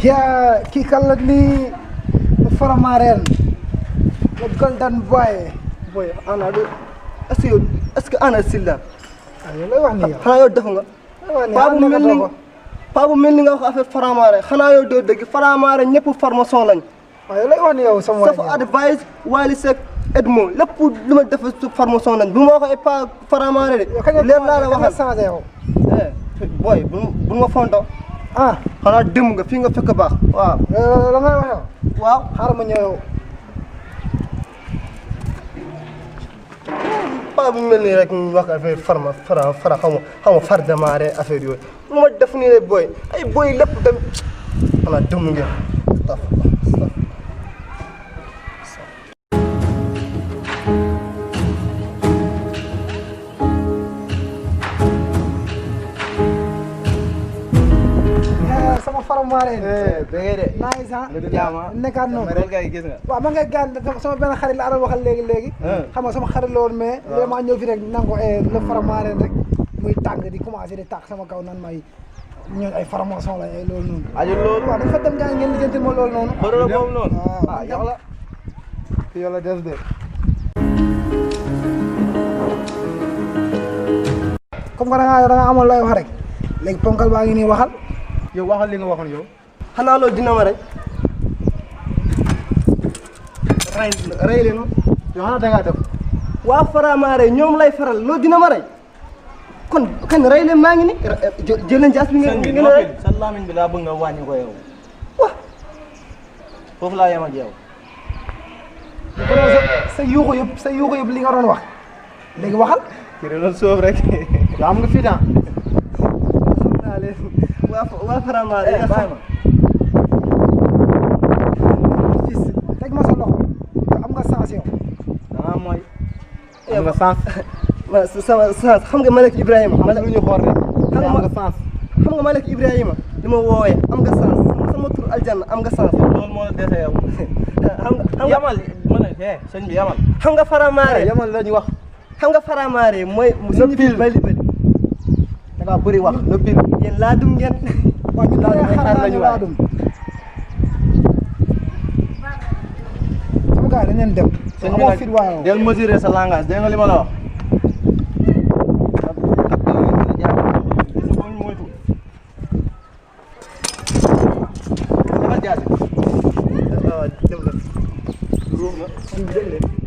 yaa kii kan la nii Faramareen le golden boy. boy ana de est-ce que ana Sylla. yow lay wax nii yow. xanaa yow def nga. paa bu mel ni nga wax affaire Faramareen xanaa yow doo dëgg Faramareen ñëpp formation lañ. waaw yow lay wax ni yow sama waa Safa advice Wally Seck Edmond lépp lu ma def ci formation lañ bu ma waxee pas Faramareen de. leer laa la waxal changé yow. boy bu ma fonto ah xanaa dem nga fii nga fekk baax waaw. la ngay wax yow. waaw xaaral ma ñëw yow. paa bu mel nii rek ñu wax affaire fara xaw ma far démarré affaire yooyu lu ma def nii rek booy ay booy lépp dem xanaa dem ngeen staf. sama Faramareen. bëggee de. nice ah. nga du jaama nekkaat noonu. sama kay gis nga. waaw man nga gaan sama benn xarit la aroon waxal léegi. xam nga sama xarit la woon mais. vraiment ñëw fi rek nangu le Faramareen rek muy tàng di commencé di tàq sama kaw nan may ñooñu ay formation la ay loolu noonu. aju loolu. waaw dafa dem gars yi ngeen lijjanti ma loolu noonu. bëri na boobu noonu. waaw yow la. yow la des de. comme que da nga amoon looy wax rek léegi ponkal baa ngi nii waxal. yow waxal li nga waxoon yow. xanaa loolu dina ma rey. rey leen ma. yow xanaa da ngaa def. waa Faramareen ñoom lay faral loolu dina ma rey kon kan rey leen maa ngi ni jël leen jaas bi ngeen rey. sa lamiñ bi laa bëgg nga wàññi ko yow. waaw foofu laa yem ak yow. sa yuuxu yëpp li nga doon wax léegi waxal. kii de loolu soof rek. yow am nga fi temps. waa Faramareen bàyyi ma. fils teg ma sa loxo yow am nga sens yow. ah mooy. am nga sens. waaw sama sens xam nga Malek Ibrahima. am lu ñu xool rek. am nga sens. xam nga Malek Ibrahima li ma woowee am nga sens sama tur aljanna am nga sens. loolu moo la dese yow. xam nga yamal ma ne sëñ bi yamal. xam nga Faramareen yamal la ñu wax. xam nga Faramareen mooy. le pile bali bali. da ngaa bëri wax le pile. yéen laa dum ngeen. waaw ñu laa dum xaar la ñu waay. sama gars dañ leen dem. sëñ bi nag del mesurer sa langage dégg nga li ma la wax. waaw dem la.